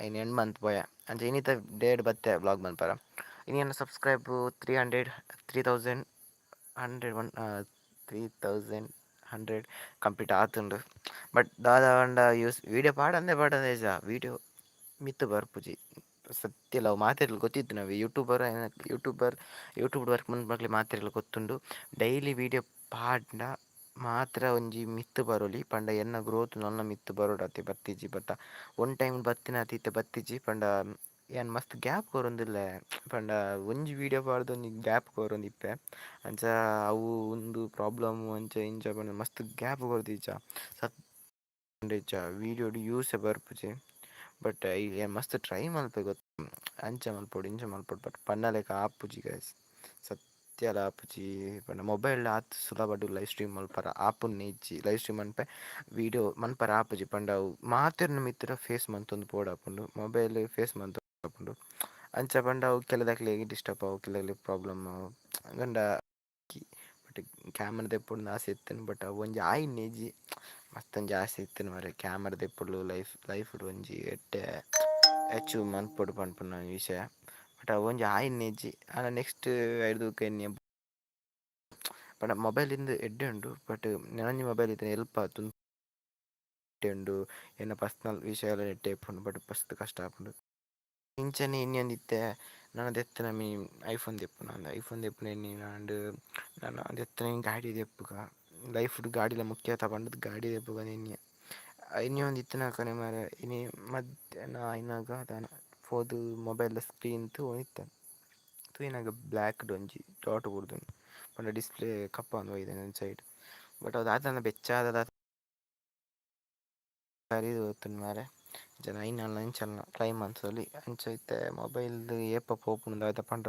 ಐನ್ ಎಂಡ್ ಮಂತ್ ಪೋಯ. ಅಂಚ ಇನಿತ ಡೇಡ್ ಬತ್ತೆ ವ್ಲಾಗ್ ಮನ್ಪರ. ಇನಿ ಎನ್ನ subscribe 300, 3101, 3100 complete ಆತುಂಡು. ಬಟ್ ದಾದ ಪಂಡ ಯೂಸ್ ವೀಡಿಯೋ ಪಾಡಂದೆ ಪಾಡಂದೆ ಇಜ್ಜ, ವೀಡಿಯೋ ಮಿತ್ತ್ ಬರ್ಪುಜಿ. ಸತ್ಯಲ ಅವು ಮಾತೆರ್ಲ ಗೊತ್ತಿತ್ತಿನವೆ. ಯೂಟ್ಯೂಬರ್, ಯೂಟ್ಯೂಬರ್, ಯೂಟ್ಯೂಬ್ ವರ್ಕ್ ಮನ್ಪುನಕ್ಲೆಗ್ ಮಾತೆರ್ಲ ಗೊತ್ತುಂಡು. ಡೈಲಿ ವೀಡಿಯೋ ಪಾಡ್ಂಡ ಮಾತ್ರ ಒಂಜಿ ಮಿತ್ತ್ ಬರೊಲಿ. ಪಂಡ ಎನ್ನ ಗ್ರೋತ್ ನನ ಮಿತ್ತ್ ಬರೊಡತೆ ಬತ್ತಿಜಿ. ಬಟ್ ಒನ್ ಟೈಮ್ ಬತ್ತಿನಾತ್ ಇತ್ತೆ ಬತ್ತಿಜಿ. ಪಂಡ ಯಾನ್ ಮಸ್ತ್ ಗ್ಯಾಪ್ ಕೊರೊಂದುಲ್ಲೆ. ಪಂಡ ಒಂಜಿ ವೀಡಿಯೋ ಪಾಡ್ದ್ ಒಂಜಿ ಗ್ಯಾಪ್ ಕೊರೊಂದಿಪ್ಪೆ. ಅಂಚ ಅವು ಉಂದು ಪ್ರಾಬ್ಲಮ್, ಅಂಚ ಇಂಚ ಪಂಡ ಮಸ್ತ್ ಗ್ಯಾಪ್ ಕೊರ್ದಿಜ್ಜ. ಸತ್ ಇಜ್ಜ, ವೀಡಿಯೋಡ್ ಯೂಸೆ ಬರ್ಪುಜಿ. ಬಟ್ ಯಾನ್ ಮಸ್ತ್ ಟ್ರೈ ಮಲ್ಪೆ ಗೊತ್ತ, ಅಂಚ ಮಲ್ಪೊಡು, ಇಂಚ ಮಲ್ಪೊಡು. ಬಟ್ ಪನ್ನಲೆಕ ಆಪುಜಿ ಗೈಸ್, ಸತ್ಯಲ ಆಪುಜಿ. ಪಂಡ ಮೊಬೈಲ್ ಆತ್ ಸುಲಭಡ್ ಲೈವ್ ಸ್ಟ್ರೀಮ್ ಮಲ್ಪರ ಆಪುನೆ ಇಜ್ಜಿ. ಲೈವ್ ಸ್ಟ್ರೀಮ್ ಮನ್ಪೆ ವೀಡಿಯೋ ಮನ್ಪರ ಆಪುಜಿ. ಪಂಡ ಅವು ಮಾತೆರ್ನ ಮಿತ್ತ್ ಫೇಸ್ ಮಂತೊಂದು ಪೋಡಾಪುಂಡು, ಮೊಬೈಲ್ ಫೇಸ್ ಮಂತೊಂದು. ಅಂಚ ಪಂಡ ಅವು ಕೆಲದಕ್ಲೆಗ್ ಡಿಸ್ಟರ್ಬ್ ಆವು, ಕೆಲವೆಗ್ ಪ್ರಾಬ್ಲಮ್ ಆವು. ಪಂಡ ಬಟ್ ಕ್ಯಾಮರಾ ದೆಪ್ಪೊಡು ಆಸೆ ಇತ್ತ್ಂಡ್. ಬಟ್ ಅವು ಒಂಜಿ ಆಯಿನೆ ಇಜ್ಜಿ. ಮಸ್ತ್ ಒಂಜಿ ಆಸೆ ಇತ್ತ್ಂಡ್ ಮಾರ್ರೆ, ಕ್ಯಾಮರಾ ದೆಪ್ಪೊಡು, ಲೈಫ್ ಲೈಫ್ ಡ್ ಒಂಜಿ ಎಡ್ಡೆ ಅಚೀವ್ ಮನ್ಪೊಡು ಪನ್ಪುನ ವಿಷಯ. ಬಟ್ ಅವು ಒಂಜಿ ಆಯಿನೆ ಇಜ್ಜಿ. ಆಂಡ ನೆಕ್ಸ್ಟ್ ಐರ್ದ್ ಬೊಕ ಎನ್ನಿಯ. ಪಂಡ ಮೊಬೈಲ್ ಇಂದ್ ಎಡ್ಡೆ ಉಂಡು. ಬಟ್ ನನೊಂಜಿ ಮೊಬೈಲ್ ಇತ್ತ್ಂಡ ಎಲ್ಪ್ ಆತುಂಡು, ಉಂಡು. ಎನ್ನ ಪರ್ಸನಲ್ ವಿಷಯ ಎಡ್ಡೆ ಇಪ್ಪುಂಡು. ಬಟ್ ಮಸ್ತ್ ಕಷ್ಟ ಆಪುಂಡು. ಇಂಚನೆ ಎನ್ನಿಯೊಂದಿತ್ತೆ, ನನ ದೆತ್ತುನ ಮಿನಿ ಐಫೋನ್ ದೆಪ್ಪುನ ಅಂದ್. ಐಫೋನ್ ದೆಪ್ಪುನ ಎನ್ನಿನಾಂಡ್. ನನ ದೆತ್ತುನ ಗಾಡಿ ದೆಪ್ಪುಗ, ಲೈಫ್ ಡ್ ಗಾಡಿಲ ಮುಖ್ಯ ಅತ ಪಂಡುದು ಗಾಡಿ ದೆಪ್ಪುಗ ಎನ್ನಿಯೆ. ಎನ್ನಿಯೊಂದಿತ್ತಿನಕನೆ ಮಾರ್ರೆ, ಇನಿ ಮಧ್ಯಾಹ್ನ ಆಯಿನಗ ದಾನ ಪೋದು ಮೊಬೈಲ್ ದ ಸ್ಕ್ರೀನ್ ತೂವೊಂದಿತ್ತೆ. ತೂಯಿನಗ ಬ್ಲ್ಯಾಕ್ ಡ್ ಒಂಜಿ ಡಾಟ್ ಬೂರ್ದುಂಡು. ಪಂಡ ಡಿಸ್ಪ್ಲೇ ಕಪ್ಪಾವೊಂದು ಬೈದ್ಂಡ್ ಒಂಜಿ ಸೈಡ್. ಬಟ್ ಅವು ದಾದನ ಬೆಚ್ಚ ಕರಿದ್ ಪೋತುಂಡು ಮಾರ್ರೆ. ಅಂಚ ಐನ್ ಆಂಡಲ ಎಂಚಲ ಕ್ಲೈಮ್ ಮನ್ತೊಲಿ. ಅಂಚ ಇತ್ತೆ ಮೊಬೈಲ್ ಏಪ ಪೋಪುಂಡು ದಾದ ಪಂಡ್ರೆ.